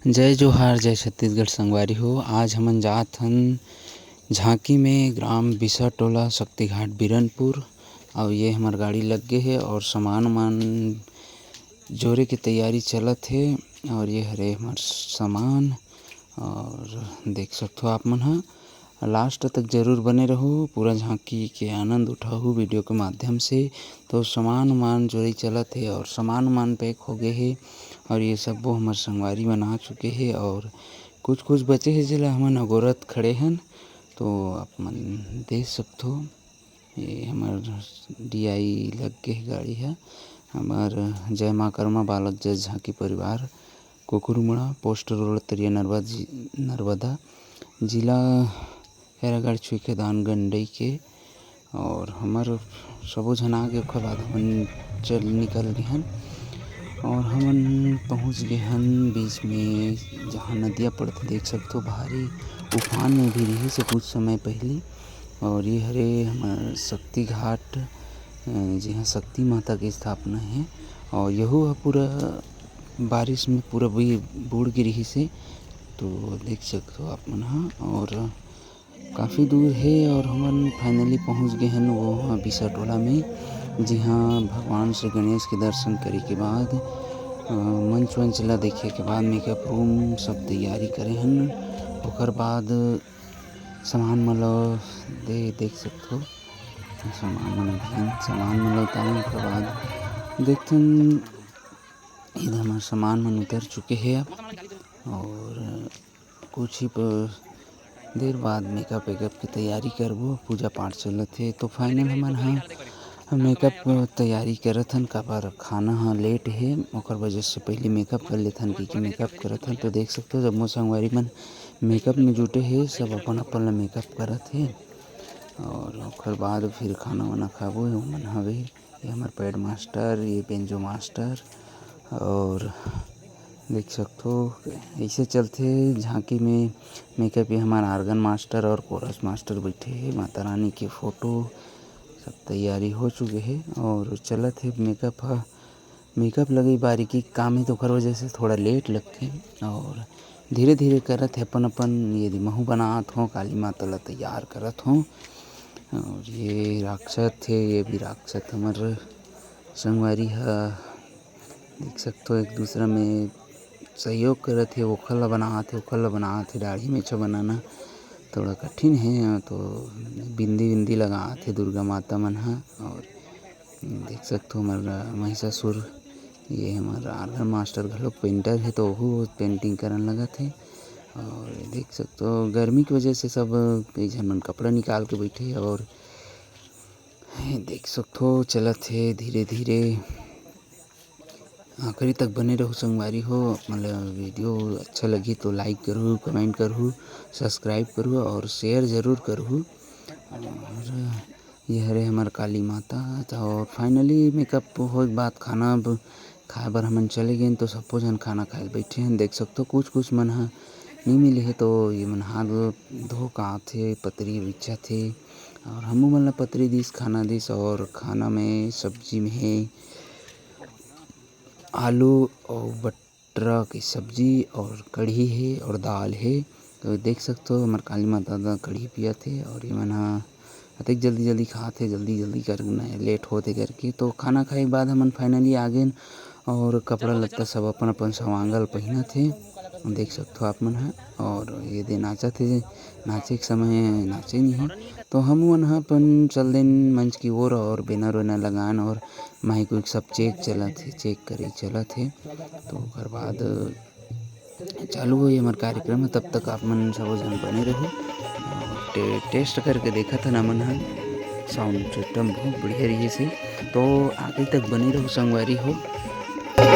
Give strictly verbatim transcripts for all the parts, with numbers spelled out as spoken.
जय जोहार, जय छत्तीसगढ़ संगवारी हो। आज हमन जात हन झांकी में ग्राम बिसा टोला, शक्तिघाट बिरनपुर। और ये हमर गाड़ी लग गे हे और सामान उमान जोरे के तैयारी चलत हे। और ये हरे हमर सामान, और देख सकथो आप मन ह। लास्ट तक जरूर बने रहू, पूरा झांकी के आनंद उठाहू वीडियो के माध्यम से। तो सामान उमान जोरी चलत हे और सामान उमान पैक हो गए हे और ये सब वो हमर संगवारी मन आ चुके हे और कुछ कुछ बचे हे जेला हमन अगोरत खड़े हन। तो आप मन देख सकथो, ये हमर डीआई लग गे हे गाड़ी ह। हमर जय माँ कर्मा बालक जय झांकी परिवार, कुकुरमुड़ा, पोस्ट रोड, तरिया नर्मदा जि-, नर्मदा, जिला खैरागढ़, छुईखेदान गंडई के। और हमर सबो झन आ गे, ओकर बाद हमन चल निकल गे हन और हमन पहुँच गे हन बीच में, जहाँ नदिया पड़थे, देख सकथो भारी उफान में भी रहिस हे कुछ समय पहली। और ये हरे हमर शक्ति घाट, अ, जिहाँ शक्ति माता के स्थापना हे और यहू ह पूरा बारिश में पूरा बूड़ गे रिहिस हे। तो देख सकथो आप मन ह। और काफ़ी दूर हे और हमन finally पहुँच गे हन वो ह बिसा टोला में, जिहाँ भगवान श्री गणेश के दर्शन करे के बाद, अ, मंच वंच ला देखे के बाद मेकअप रूम सब तैयारी करे हन। ओकर बाद सामान मन ल दे, देख सकथो, सामान मन ल घेन, सामान मन ल उतारन। ओकर बाद देखथन, इधर हमर सामान मन उतर चुके हे अब, और कुछ ही प-, देर बाद मेकअप वेकअप के तैयारी करबो। पूजा पाठ चलत हे, तो final हमन ह मेकअप तैयारी करत हन, काबर खाना ह लेट हे, ओकर वजह से पहले मेकअप कर लेथन, क्योंकि मेकअप करत हन। तो देख सकथो, जम्मो संगवारी मन मेकअप में जुटे हे, सब अपन अपन ला मेकअप करत हे और ओकर बाद फिर खाना वाना खाबो। ये हमन हवे, ये हमर पैड मास्टर, ये बेंजो मास्टर और देख सकथो, ऐसे चलथे झांकी में मेकअप। ये हमर आर्गन मास्टर और कोरस मास्टर बैठे हे। माता रानी के फोटो सब तैयारी हो चुके हे और चलत हे मेकअप ह। मेकअप लगई बारीकी काम हे, तो ओकर वजह से थोड़ा लेट लगथे और धीरे-धीरे करत हे अपन-अपन। ये दे महू बनात हों, काली माता ला तैयार करत हों। और ये राक्षस हे, ये भी राक्षस हमर संगवारी ह। देख सकथो, एक दूसरा में सहयोग करत हे, ओखर ला बनात हे, ओखर ला बनात हे। दाढ़ी मेछा बनाना थोड़ा कठिन हे, तो बिंदी-विंदी लगात हे दुर्गा माता मन ह। और देख सकथो, हमर महिषासुर, ये हमर आर्गन मास्टर घलोक पेंटर हे, तो ओहू पेंटिंग करन लगत हे। और देख सकथो, गर्मी के वजह से सब कई झन मन कपड़ा निकाल के बैठे हे। और देख सकथो, चलत हे धीरे-धीरे। आखिरी तक बने रहू संगवारी हो। मतलब, वीडियो अच्छा लगही तो like करहू, comment करहू, subscribe करहू और share जरूर करहू। और ये हरे हमर काली माता। तो finally मेकअप होए के बाद खाना अब खाए बर हमन चले गेन, तो सबो झन खाना खाए ल बैठे हन। देख सकथो, कुछ कुछ मन ह नहीं मिले हे, तो ये मन हाथ धो के आत हे, पतरी बिछत हे। और हमू मन ला पतरी दिस, खाना दिस, और खाना में सब्जी में हे आलू और बटरा के सब्जी और कढ़ी हे और दाल हे। तो देख सकथो, हमर काली माता दा कढ़ी पियत हे और ये मन ह अतेक जल्दी-जल्दी खात हे, जल्दी-जल्दी कर, लेट होत हे करके। तो खाना खाए के बाद हमन finally आ गेन और कपड़ा लत्ता सब अपन-अपन सवांगल पहिनत हे। देख सकथो आप मन ह। और ये दे नाचत हे, नाचे के समय नाचे नहीं हे। तो हम मन ह अपन चल देन मंच की ओर और बैनर वैनर लगान और माइक उइक सब चेक चलत हे, चेक करे चलत हे। तो ओकर बाद चालू होही हमर कार्यक्रम ह। तब तक आप मन सबो झन बने रहू। टे-, टेस्ट करके देखत हन हमन ह, साउंड सिस्टम बहुत बढ़िया रहिस हे। तो आखिरी तक बने रहू संगवारी हो। और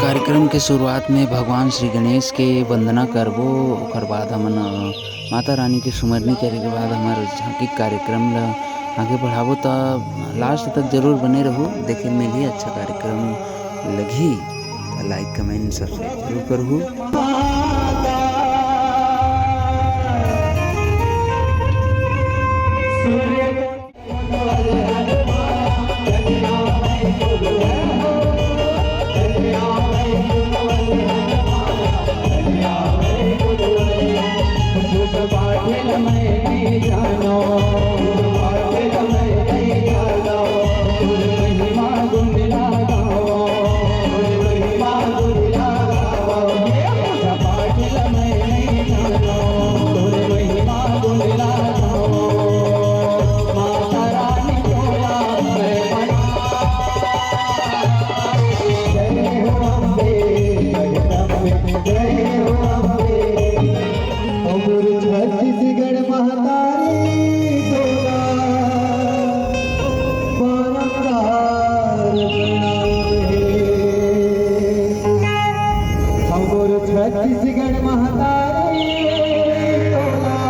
कार्यक्रम के शुरुआत में भगवान श्री गणेश के वंदना करबो, ओकर बाद हमन, अ, माता रानी के सुमरनी करे के बाद हमर झांकी कार्यक्रम ल आगे बढ़ाबो। त लास्ट तक जरूर बने रहू, देखे मिलही अच्छा कार्यक्रम लगही। त like, comment, subscribe जरूर करहू। हमर छत्तीसगढ़ महतारी तोला बारंबार प्रणाम हे। हमर छत्तीसगढ़ महतारी तोला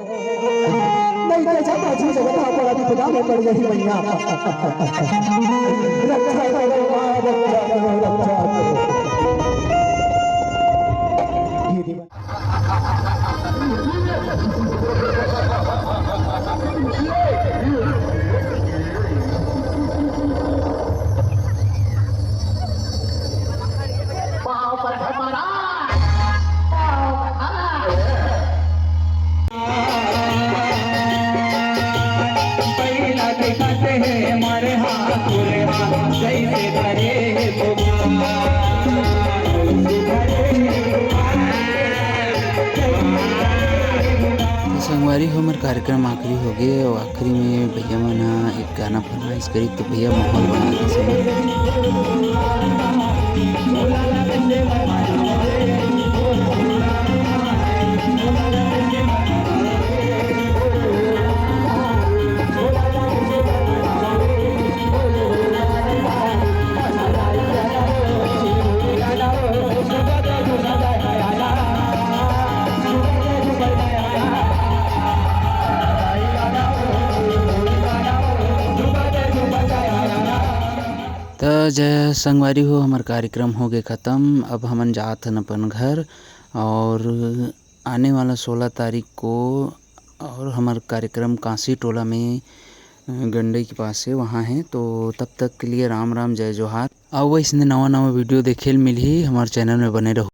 नहीं तो जब बाजू जगत हा पड़ा विपदा में पड़ गई मैया। रक्षा करो माँ, रक्षा करो, रक्षा करो। ये दे- पाँव पर हमारा, पाँव पर हमारा। पहिला देखत हे मोर हाथ, तोर हाथ जैसे धरे हे भगवान। हमर कार्यक्रम आखिरी हो गे और आखिरी में भैया मन ह एक गाना फरमाइश करी, तो भैया माहौल बना दे। त जय संगवारी हो, हमर कार्यक्रम हो गे खत्म। अब हमन जात हन अपन घर और आने वाला सोलह तारीख को और हमर कार्यक्रम कांसी टोला में, अ, गंडई के पास है, वहाँ है। तो तब तक के लिए राम राम, जय जोहार। अउ वइसने नवा नवा वीडियो देखे ल मिलही, हमर चैनल में बने रहू।